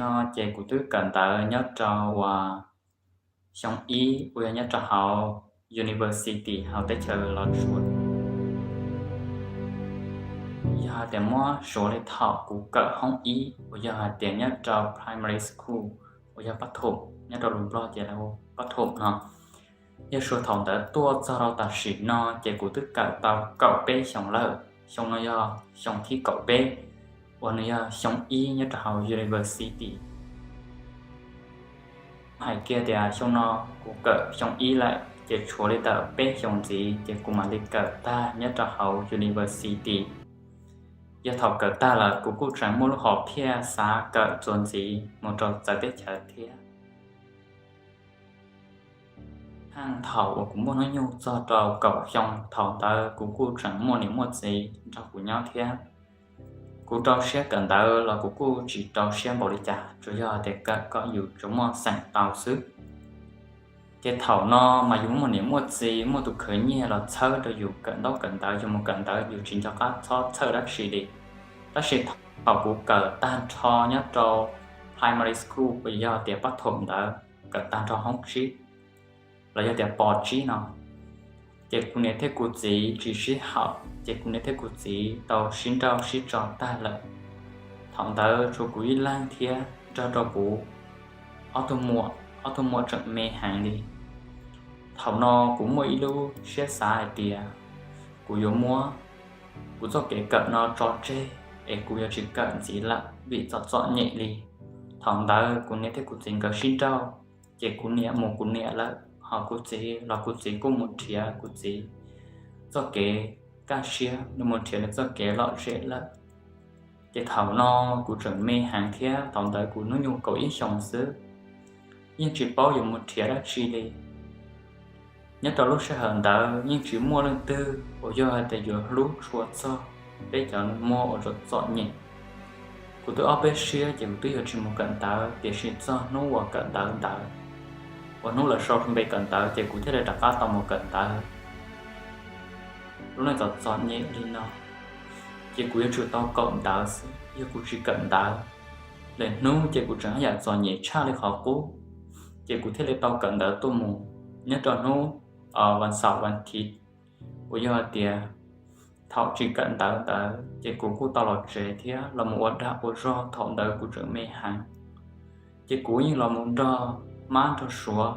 no ces kuv twb kawm ntawv nyob rau uas xyoo ib uas yog nyob rau hauv university hauv teb chaws Los Tsuas. Yog hais tias muab suav li thaum kuv kawm hoob ib uas yog hais tias nyob rau primary school uas yog pab thum, nyob rau lus Nplog ces lawv hu pab thum no, yog suav thaum ntawd tuaj txog rau tam sim no ces kuv twb kawm tau kaum peb xyoos lawm. Xyoo no yog xyoo thib kaum peb uas nws yog xyoo ib nyob rau hauv university. Hais kiag tias xyoo no kuv kawm xyoo ib lawm ces tshuav li ntawm peb xyoos ntxiv ces kuv mam li kawm tag nyob rau hauv university. Yog thaum kawm tag lawm kuv kuj tseem muaj lub hom phiaj xav kawm txuas ntxiv mus rau txawv teb chaws thiab. Thaum uas kuv muaj hnub nyoog txog rau kaum xyoo, thaum ntawd kuv kuj tseem muaj niam muaj txiv nrog kuv nyob thiab. Kuv rau siab kawm ntawv los kuv kuj tsis rau siab npaum li cas, tsuas yog tias kawm kom yus tsuas muaj xeem tau xwb. Ces thaum no mas yus muaj niam muaj txiv, muaj tus khwv nyiaj los txhawb rau yus kawm ntaub kawm ntawv, yus mus kawm ntawv yus tsis nco qab txhob txhawj dab tsi li. Tab sis thaum kuv kawm tag nrho nyob rau primary school uas yog tias pab thum ntawd, kawm tag nrho hoob tsib los yog tias pos tsib no, ces kuv niam thiab kuv txiv tsis sib haum, ces kuv niam thiab kuv txiv tau sib nrauj sib tso tag lawm. Thaum ntawd tshuav kuv ib leeg thiab nrog rau kuv ob tug muam, ob tug muam tseem me heev li. Thaum no kuv muaj ib lub siab xav hais tias kuv yuav muab kuv txoj kev kawm no tso tseg es kuv yuav tsis kawm ntxiv lawm vim txom txom nyem li. Thaum ntawd kuv niam thiab kuv txiv nkawd sib nrauj, ces kuv niam mus kuv niam lawm, ho kuv txiv los kuv txiv kuj mus nrhiav kuv txiv txoj kev kaj siab, nws mus nrhiav nws txoj kev lom zem lawm. Ces thaum no kuv tseem me heev thiab, thaum ntawd kuv hnub nyoog kaum ib xyoos xwb, yeej tsis paub yuav mus nrhiav dab tsi li. Nyob rau lub sij hawm ntawd yeej tsis muaj leej twg uas yog hais tias yuav hlub tshua txog peb cov muag uas txom txom nyem. Kuv twb ob peb siab ces kuv twb yuav tsis mus kawm ntawv, tiam sis txog hnub uas kawm ntawv ntawd, uas hnub lawv sau npe kawm ntawv ces kuv thiaj li rov qab tau mus kawm ntawv. Lub neej txom txom nyem li no, ces kuv yuav tsum tau kawm ntawv xwb, yog kuv tsis kawm ntawv, lwm hnub ces kuv tseem haj yam txom nyem tshaj li qhov qub. Ces kuv thiaj li tau kawm ntawv tuaj mus. Nyob rau hnub vas xaum vas thiv uas yog hais tias thaum tsis kawm ntawv ntawd ces kuv kuj tau los tsev thiab los mus ua dag ua zog, thaum ntawd kuv tseem me heev. Ces kuv yeej los mus nrog mab nrog suav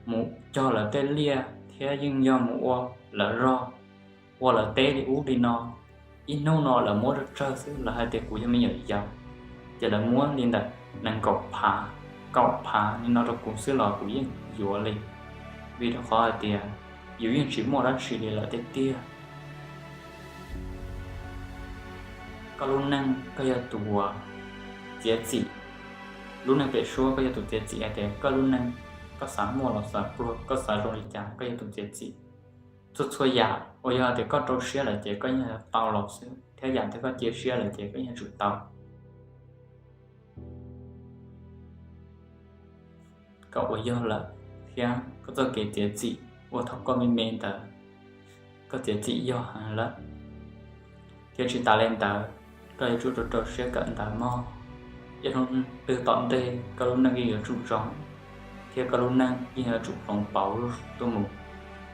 mus cog lawv tej liaj thiab yeej yog mus ua lawv zog, ua lawv teb li ub li no. Ib hnub no lawv muab tsawg tsawg xwb, lawv hais tias kuv yog me nyuam yaus, ces lawv muab li ntawm nees nkaum phav, kaum phav li no rau kuv xwb los kuv yeej yuav li, vim rau qhov hais tias yus yeej tsis muaj dab tsi li lawm tiag tiag. Koj lub neej koj yog tus uas txiav txim, lub neej pem suab koj yog tus txiav txim hais tias koj lub neej, koj xav muaj los xav pluag, koj xav zoo li cas koj yog tus txiav txim. Txhua txhua yam uas yog tias koj rau siab lawm ces koj yeej tau los xwb, thiab yam twg koj cia siab lawm ces koj yeej yuav tsum tau. Koj ua yog lawm, thiab koj txoj kev txiav txim uas thaum koj me me ntawd, koj txiav txim yog heev lawm, thiab tsis tas li ntawd, koj yuav tsum rau rau siab kawm ntawv mog. Ib hnub twg tom ntej koj lub neej yeej yuav tsum zoo, thiab koj lub neej yeej yuav tsum hloov pauv tuaj mus.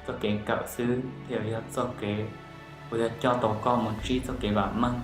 Txoj kev kawm xwb thiaj yog txoj kev uas yog coj tau koj mus ntsib txoj kev vam meej